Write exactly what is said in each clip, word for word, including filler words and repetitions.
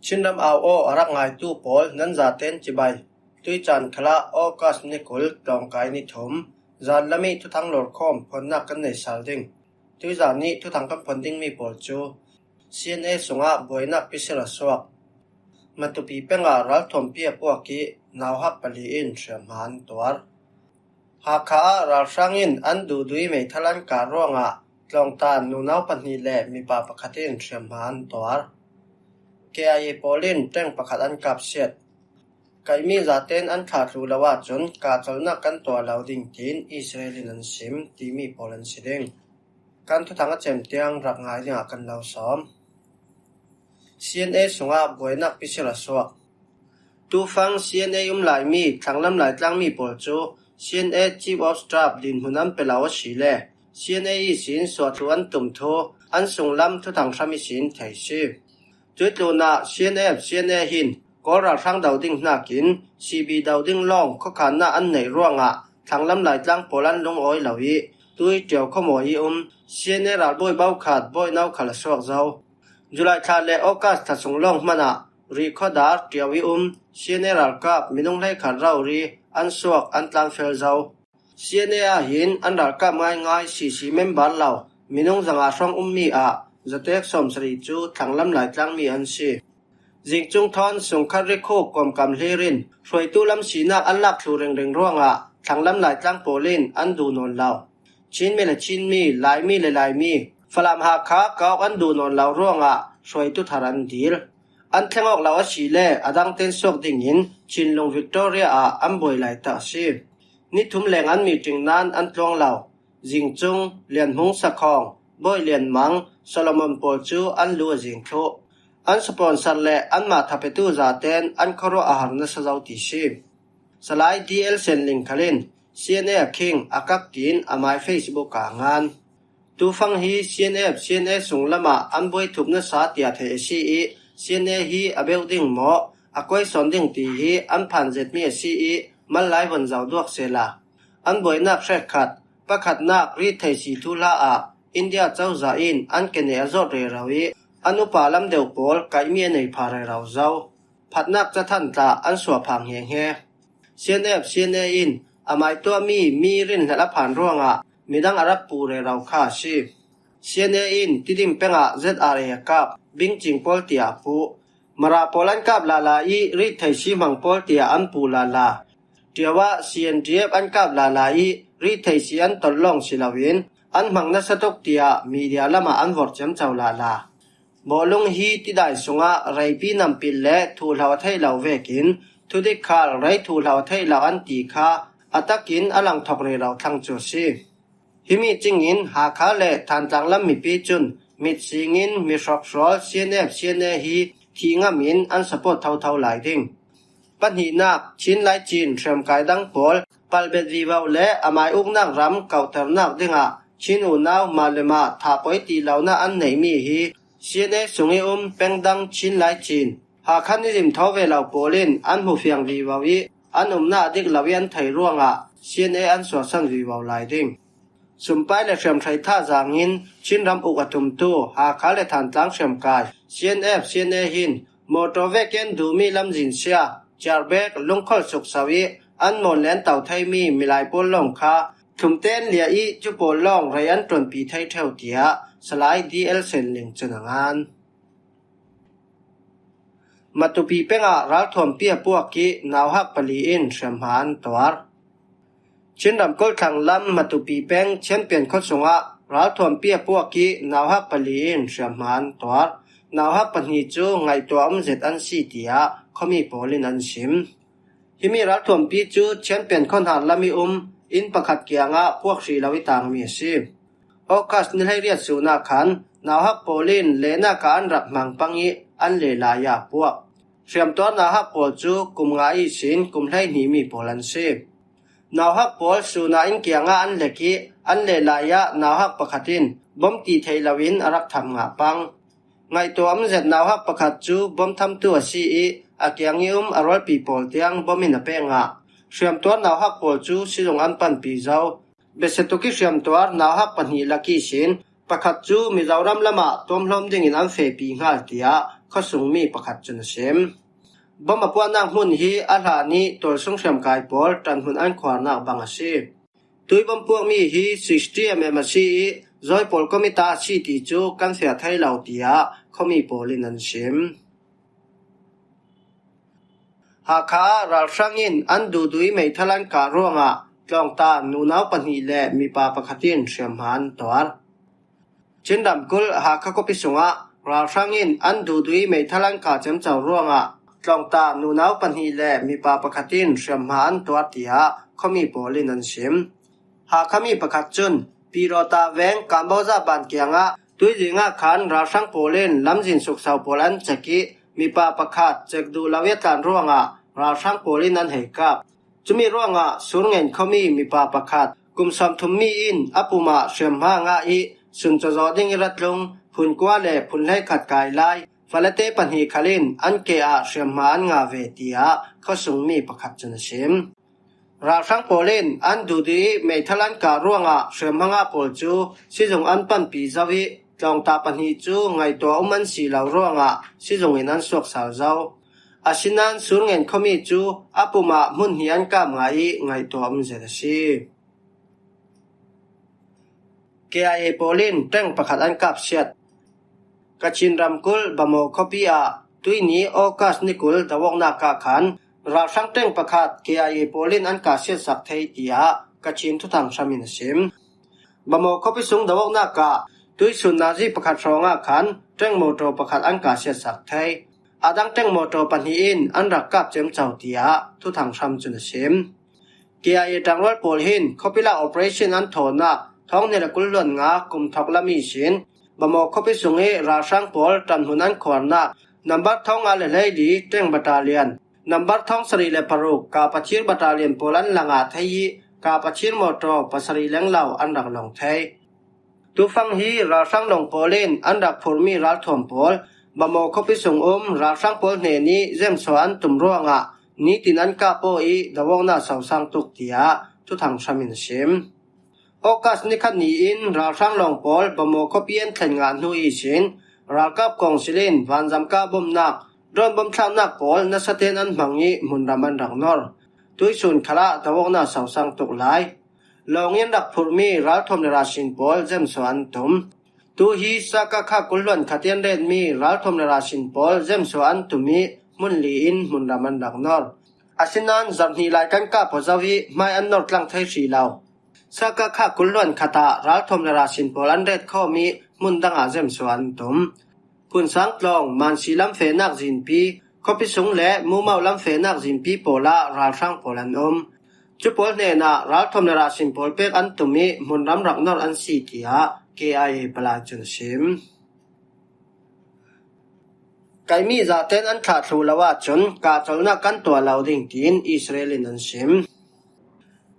Chinram au aw a rak ngaitu pawl nan zaten cibai. Tuicaan khalah August ni kul tlawngkai ni thum, zan lamih thuthang lawrkhawm phuannak kan nei sal ding. Tuizan nih thuthang kan phuan dingmi pawl cu C N A sungah buainak pisil a suak. Matupi pengah ralthuampi a puak ih nauhak pali in hriamhma an tuar. Hakha ah ralhrang in an duhdui meithal an kah ruangah tlawngtan nunau pahnih le mipa pakhat in hriamhma an tuar. K I A pawl in ṭeng pakhat an kapsiat. Kaihmi zaten an thlah thlu lo ahcun kahcolhnak kan tuah lo ding tiin Israel in an sim timi pawl an si ding. Kan thuthang a cem tiang rak ngai dingah kan lo sawm. C N A sungah buainak pisil a suak. Tufang C N A um laimi thlanglam laitlangmi pawl cu C N A Chief of Staff dinhmun an pe lo a si le C N A ihsin suahthlu an tum thu an sunglam thuthang hram ihsin thei si. Cuih tlunah C N F, C N A hin Kawl ralhrang do ding hnakin C B do ding lawng khuakhannak an neih ruangah thlanglam laitlang pawl an lungawi lo ih tui Ṭio khuamawi ih um C N A ralbawi bawkhat bawino khal a suak zo. July thla le August thla sung lawng hmanah Rihkhawdar Ṭio ih um C N A ralkap minung hleikhat rori an suak an tlanfel zo. C N A ah hin an ralkap ngaingai C C member lo minung zanga hrawng ummi ah zatek sawmsarih cu thlanglam laitlangmi an si. Zingcung thawn sungkhat rikhuk kuamkam hlir in hruaitu lam sinak an lak thlu ringring ruangah thlanglam laitlang pawl in an duh nawn lo. Chinmi le Chinmi, Laimi le Laimi, Falam Hakha kawk an duh nawn lo ruangah hruaitu thar an dil. An thleng awk lo a si le a dangten suak dingin Chinlung Victoria ah an buai laitak a si. Ni thum leng an meeting nain an tluang lo. Zingcung, Lianhmung Sakhawng, Bawi Lianmang, Solomon pawl cu an lu a zing thluh. An sponsor le anmah thapetu zaten an khuaruah a har nasa zo ti si. Salai D L Senling khal in C N A a khing a kak tiin amai Facebook ah a ngan. Tufang hi C N F, C N A sunglamah an buai thup nasa tiah theih a si ih C N A hi a beuh ding maw, a kuai sawn ding ti hi an phan zetmi a si ih mal lai von zoh duak sehla. An buainak hrekkhat, pakhatnak rit thei si thuhla ah India cozah in an ke nih a zawt rero ih an upa lam deuh pawl kaihmi a nei pha rero zo. Phatnak cathanh tla an suah pha hngehnge. C N F, C N A in amai tuahmi mi rinhlelh a phan ruangah midang a rak puh rero kha a si. C N A in Tidim pengah Z R A a kap, bingcing pawl tiah a puh. Mara pawl an kap lala ih rit thei si hmang pawl tiah an puh lala. Ṭio ah C N D F an kap lala ih rit thei si an tolh lawng si loin an hmang nasa tuk tiah media lamah an vorh ciamco lala. Bawlung hi tidai sungah reipi nampil le thuhlo a theih lo vekin thudik khal rei thuhlo a theih lo an ti kha a takin a langthawk rero thlang cu a si. Himi cingin Hakha le Thantlang lam mipi cun mit singin mi hrawkhrawl C N F, C N A hi thih ngam in an support thotho lai ding. Pahnihnak, Chin Lai Chin hriamkai dang pawl palbet vivo le amai uknak ram kauhternak dingah Chin unau mah le mah thahpoi ti lonak an neihmi hi C N A sung ih um pengdang Chin Lai Chin, Hakha nizim thaw ve lo pawl in an hmufiang vivo ih an umnak a dik lo ih an thei ruangah C N A an suahsan vivo lai ding. Sumpai le hriamhreihtha zangin Chinram uk a tumtu Hakha le Thantlang hriamkai C N F, C N A hin mawtaw vekin duhmi lamzin sia, ciarbek, lungkholh sukso ih an mawn le an to theimi milai pawl lawng kha thlumte an liah ih cu pawl lawng rei an ṭuanpi thei ṭheu, tiah Salai D L Senling cun a ngan. Matupi pengah ralthuampi a puak ih nauhak pali in hriamhma an tuar. Chin ramkulh thlang lam Matupi peng Champion khuasung ah ralthuampi a puak ih nauhak pali in hriamhma an tuar. Nauhak pahnih cu ngaihtuah um zet an si, tiah khuami pawl in an sim. Himi ralthuampi cu Champion khuahnar lam ih um inn pakhat kiangah puak hrih lo ih tangmi a si. August ni hleiriat sun ah khan nauhak pawl in lehnak ah an rak hmang pang ih an leh lai ah puak. Hriamtuar nauhak pawl cu kum nga ihsin kum hleihnih mi pawl an si. Nauhak pawl sun ah inn kiangah an lek ih an leh lai ah nauhak pakhat in bom ti thei loin a rak tham ngah pang. Ngaihtuah um zet nauhak pakhat cu bom thamtu a si ih a kiang ih um a rualpi pawl tiang bom in a pek ngah. Hriamtuar nauhak pawl cu sizung an panpi zo. Biasia tuk ih hriamtuar nauhak pahnih lak ihsin pakhat cu Mizoram lamah tuamhlawm dingin an fehpi hngal, tiah khuasung mi pakhat cun a sim. Bom a puahnak hmun hi a hlan i tualsung hriamkai pawl ṭanhmun an khuarnak bang a si. Tui bom puakmi hi sixty mm a si i zawi pawl kom i ta a si ti cu kan fiah thei lo, tiah khuami pawl in an sim. Hakha ah ralhrang in an duhduh i meithal an kah ruangah tlawngta nunau pahnih le mipa pakhat in hriamhma an tuar. Chin ramkulh Hakha khuapi sungah ralhrang in an duhduh i meithal an kah ciamco ruangah tlawngta nunau pahnih le mipa pakhat in hriamhma an tuar, tiah khuami pawl in an sim. Hakha mi pakhat cun Pirota veng Kamboza ban kiangah tuizing ah khan ralhrang pawl in lamzin suksau pawl an cek i mipa pakhat cek duh lo i a tlan ruangah ralhrang pawl in an hei kap. Cumi ruangah Surngen khuami mipa pakhat kum sawmthum mi in a pum ah hriamhma ngah i sun cawzaw ding i ra tlung, phun kua le phun hleikhat kai lai falate pahnih khal in an ke ah hriamhma an ngah ve, tiah khuasung mi pakhat cun a sim. Ralhrang pawl in an duhduh i meithal an kah ruangah hriamhma ngah pawl cu sizung an panpi zo i tlawngta pahnih cu ngaihtuah um an si lo ruangah sizung in an suaksal zo. Asinain Surngen khuami cu a pum ah hmun hnih an kap ngah i ngaihtuah um zet a si. K I A pawl in ṭeng pakhat an kapsiat. Kachin ramkulh Bamaw khuapi ah tuihni August ni kul do awknak ah khan ralhrang ṭeng pakhat K I A pawl in an kahsiatsak thei, tiah Kachin thuthang hram in a sim. Bamaw khuapi sung do awknak ah tuisun nazi pakhat hrawng ah khan ṭeng mawṭaw pakhat an kahsiatsak thei. A dang ṭeng mawṭaw pahnih in an rak kap ciamco, tiah thuthang hram cun a sim. K I A ṭangrual pawl hin khuapi lak operation an thawnnak thawng hnih le kul hluan nga kum thawk lam ihsin Bamaw khuapi sung i ralhrang pawl ṭanhmun an khuarnak nambar thawng nga le hleili ṭeng battalion, nambar thawng sarih le paruk ka pathir battalion pawl an la ngah thei i ka pathir mawṭaw pasarih lenglo an rak lawng thei. Tufang hi ralhrang lawng pawl in an rak phurmi ralthuam pawl Bamaw khuapi sung um ralhrang pawl hnen i zemsuah an tum ruangah nitin an kap aw i do awknak sosang tuk, tiah thuthang hram in a sim. August ni khat ni in ralhrang lawng pawl Bamaw khuapi an thlen ngah hnu ihsin ralkap kawngsil in vanzam kah bomnak, drone bom thlaknak pawl nasa tein an hmang i hmunram an rak nor. Tuisun khalah do awknak sosang tuk lai. Lawng in rak phurhmi ralthuam le rahsin pawl zemsuah an tum. Tu hi Sakakha kul hluan khat in retmi ralthuam le rahsin pawl zemsuah an tum i hmun li in hmunram an rak nor. Asinain zarh hnih lai kan kah paw zo i hmai an nor tlang thei hrih lo. Sakakha kul hluan khat ah ralthuam le rahsin pawl an ret khawm i hmun dangah zemsuah an tum. Phunsang tlawng, Mansi lam fehnak zinpi, khuapi sung le Mumau lam fehnak zinpi pawl ah ralhrang pawl an um. Cu pawl hnenah ralthuam le rahsin pawl pek an tum i hmunram rak nor an si, tiah K I A palai cun a sim. Kaimi zaten an thlah thluh lo ahcun kahcolhnak kan tuah lo ding, tiin Israel in an sim.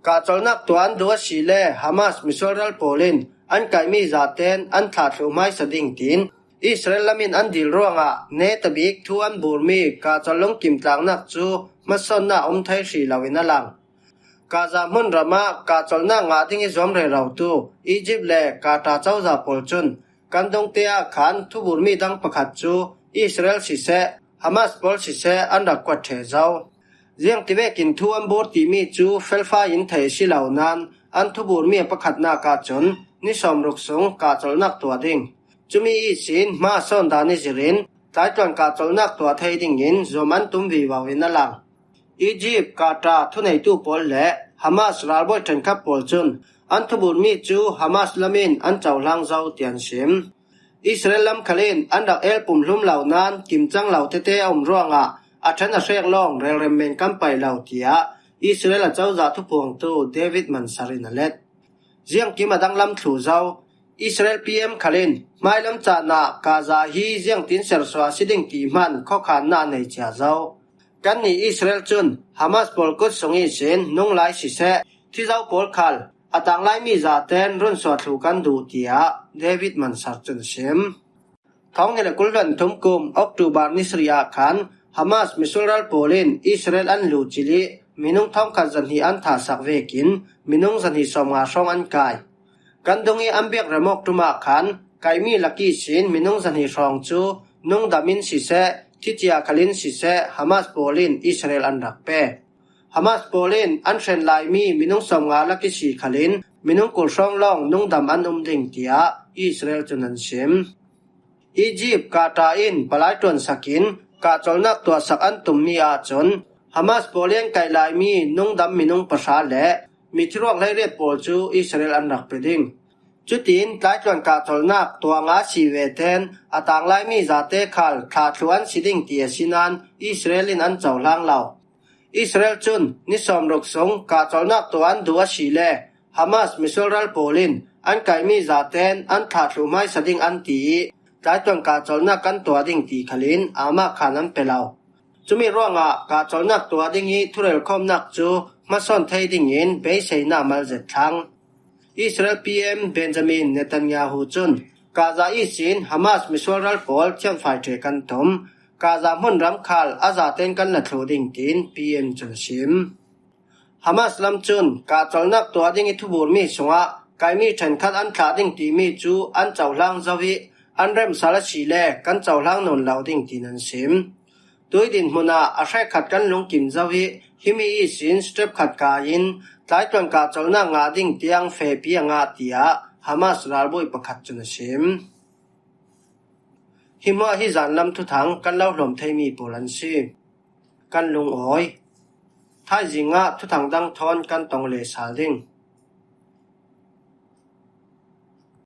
Kahcolhnak tuah an duh a si le Hamas misual ral pawl in an kaimi zaten an thlah thluh hmaisa ding, tiin Israel lam in an dil ruangah netabik thu an burmi kahcolh lungkim tlaknak cu hmasawnnak um thei hrih loin a lang. Gaza hmunram ah kahcolhnak ngah ding i zuam rerotu Egypt le Qatar cozah pawl cun kan dungte ah khan thuburmi dang pakhat cu Israel siseh, Hamas pawl siseh an rak kuat ṭheh zo. Ziangtivekin thu an bur timi cu felfai in theih a si lo nain an thuburmi a pakhatnak ahcun ni sawmruk sung kahcolhnak tuah ding. Cumi ihsin hma sawn dan i zir in tlaitluan kahcolhnak tuah thei dingin zuam an tum vivo in a lang. Egypt, Qatar thuneitu pawl le Hamas ralbawi ṭhenkhat pawl cun an thuburmi cu Hamas lam in an cohlang zo, tiah an sim. Israel lam khal in an rak el pumhlum lo nain kimcang lo tete a um ruangah a ṭhen a hrek lawng relrem men kan paih lo, tiah Israel a cozah thupuangtu David Mansar in a let. Ziangkim a danglam thluh zo. Israel P M khal in hmailam caan ah Gaza hi ziangtin sersuah a si ding ti hman khuakhannak nei cia zo. Kannih Israel cun Hamas pawl kut sung ihsin nung lai siseh, thi zo pawl khal a tanglaimi zaten runsuah thluh kan duh, tiah David Mansar cun a sim. Thawng hnih le kul hluan thum kum October ni sarih ah khan Hamas misual ral pawl in Israel an luh cil i minung thawngkhat zahnih an thahsak vekin minung zahnih sawmnga hrawng an kai. Kan dung i an biak remawk ṭum ah khan kaimi lak ihsin minung zahnih hrawng cu nungdam in siseh, thicia khal in siseh, Hamas pawl in Israel an rak pe. Hamas pawl in an hren lai mi minung sawmnga lak i si khal in minung kulhrawng lawng nungdam an um ding, tiah Israel cun an sim. Egypt, Qatar in palai ṭuansak in kahcolhnak tuahsak an tummi ahcun Hamas pawl i an kaih laimi nungdam minung pahra le mithi ruak hleiriat pawl cu Israel an rak pe ding. Cutin tlaitluan kahcolhnak tuah nga si ve ten a tang laimi zate khal thlah thluh an si ding ti a si nain Israel in an cohlang lo. Israel cun ni sawmruk sung kahcolhnak tuah an duh a si le Hamas misual ral pawl in an kaihmi zaten an thlah thluh hmaisa ding an ti i tlaitluan kahcolhnak kan tuah ding ti khal in amah khan an pe lo. Cumi ruangah kahcolhnak tuah ding i thurelkhawmnak cu hmasawn thei dingin beiseina mal zet thlang. Israel P M Benjamin Netanyahu cun Gaza ihsin Hamas misual ral pawl thianfai ṭheh kan tum. Gaza hmunram khal a zaten kan la thluh ding tiin P M cun a sim. Hamas lam cun kahcolhnak tuah ding i thuburmi sungah kaihmi ṭhenkhat an thlah ding timi cu an cohlang zo i an remsal a si le kan cohlang nawn lo ding tiin an sim. Tui dinhmun ah a hrekkhat kan lungkim zo i himi ihsin strip khat kai in tlaitluan kahcolhnak ngah ding tiang fehpi a ngah, tiah Hamas ralbawi pakhat cun a sim. Hi hmuah hi zanlam thuthang kan lo hlawm theimi pawl an si. Kan lungawi. Thaizing ah thuthang dang thawn kan tong le sal ding.